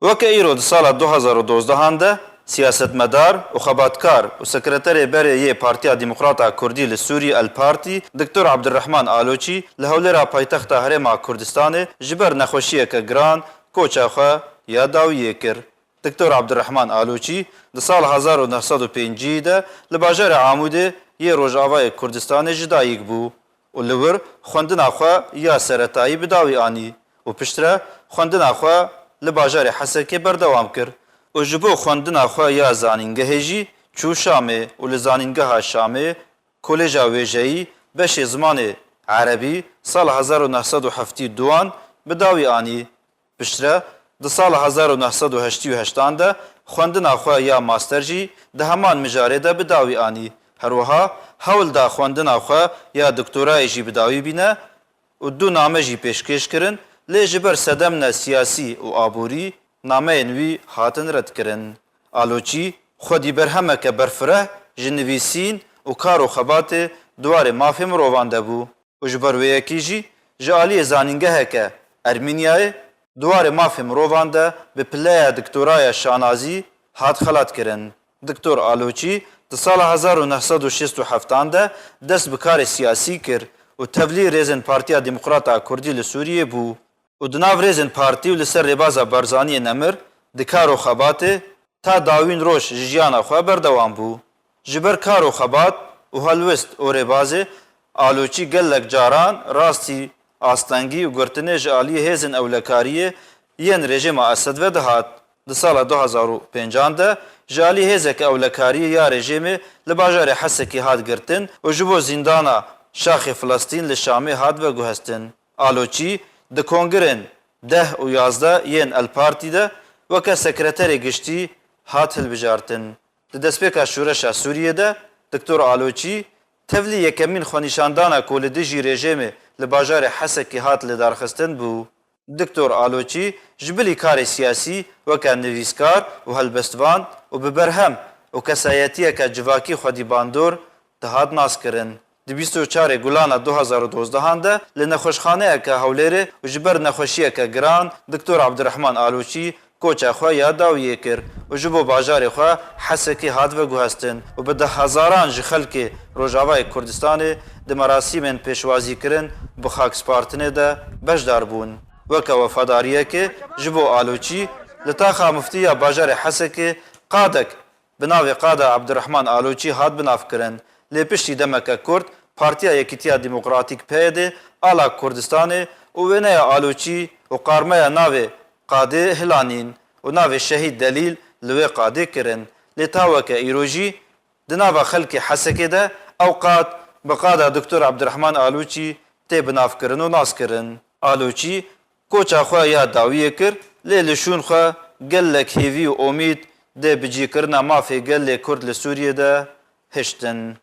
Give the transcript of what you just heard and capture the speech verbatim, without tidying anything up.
Weke îro di sala du hazar û dozdehan de siyasetmedar û xebatkar û sekreterê berê yê Partiya Demokrata Kurdî li Sûrî, El Partî, Doktor Abdurrahman Aloçî li hewlêra paytexta Herêma Kurdistanê ji ber nexweşiyeke giran koça xwe ya dawiyê kir. Doktor Abdurrahman Aloçî di sala hezar û neh sed û pêncî de li bajarê Amûdê yê Rojavayê Kurdistanê ji dayik bû û li wir xwendina xwe ya seretayî bi dawî anî û piştre xwendina xwe li bajarê Hesekê berdewam kir û ji bo xwendina xwe ya zanîngehê jî çû Şamê û li Zanîngeha Şamê, Kolêja Wêjeyî, beşê zimanê erebî, sala hezar û neh sed û heftê û duan bi dawî anî. Piştre, di sala hezar û neh sed û heştê û heştan de xwendina xwe ya master jî di heman mijarê de bi dawî anî. Her wiha hewl da xwendina xwe ya doktorayê jî bi dawî bîne û du name jî pêşkêş kirin, lê ji ber sedemne siyasî û aborî nameyên wî hatin redkirin. Aloçî xwedî berhemeke berfireh ji nivîsîn û kar û xebatê di warê mafê mirovan de bû û ji ber wê yekê jî ji aliyê zanîngeheke Ermîniyayê di warê mafê mirovan de bi pileya doktoraya şanazî hat xelatkirin. Doktor Aloçî di sala hezar û neh sed û şêst û heftan de dest bi karê siyasî kir û tevlî rêzên Partiya Demokrata Kurdî li Sûriyê bû û di nav rêzên partî û li ser rêbaza Barzaniyê nemir di kar û xebatê ta dawîn roj ji jiyana xwe berdewam bû. Ji ber kar û xebat û helwest û rêbazê Aloçî gelek caran rastî astengî û girtinê ji aliyê hêzên ewlekariyê yên rejîma Esed ve dihat. Di sala du hazar û pêncan de ji alî hêzeke ewlekariyê ya rejîmê li bajarê Hesekê hat girtin û ji bo zîndana Şaxê Filistîn li Şamê hat veguhestin. Aloçî di kongirên deh û yazdeh yên El Partî de weke sekreterê giştî hat hilbijartin. Di destpêka şoreşa Sûriyê de Doktor Aloçî tevlî yekemîn xwenîşandana ku li dijî rejîmê li bajarê Hesekê hat lidarxistin bû. Doktor Aloçî ji bilî karê siyasî weke nivîskar û helbestvan û bi berhem û kesayetiyeke civakî xwedî bandor dihat naskirin. Di bîst û çarê Gulana du hazar û dozdehan de li nexweşxaneyeke Hewlêrê û ji ber nexweşiyeke giran Doktor Abdurrahman Aloçî koça xwe ya dawiyê kir û ji bo bajarê xwe Hesekê hat veguhestin û bi dehhezaran ji xelkê Rojavayê Kurdistanê di merasîmên pêşwazîkirin bi xakspartinê de beşdar bûn. Weke wefadariyekê ji bo Aloçî li taxa muftiya bajarê Hesekê qadek bi navê Qada Abdurrahman Aloçî hat binavkirin. Lê piştî demeke kurt Partiya Yekîtiya Demokratîk, P Y D, ala Kurdistanê û wêneya Aloçî û qarmeya navê Qadê hilanîn û navê Şehîd Delîl li wê qadê kirin. Lê ta weke îro jî di nava xelkê Hesekê de ew qad bi qada Doktor Abdurrahman Aloçî tê binavkirin û naskirin. Aloçî koça xwe ya dawiyê kir, lê li şûn xwe gelek hêvî û omîd dê bi cîkirina mafê gelê Kurd li Sûriyê de hiştin.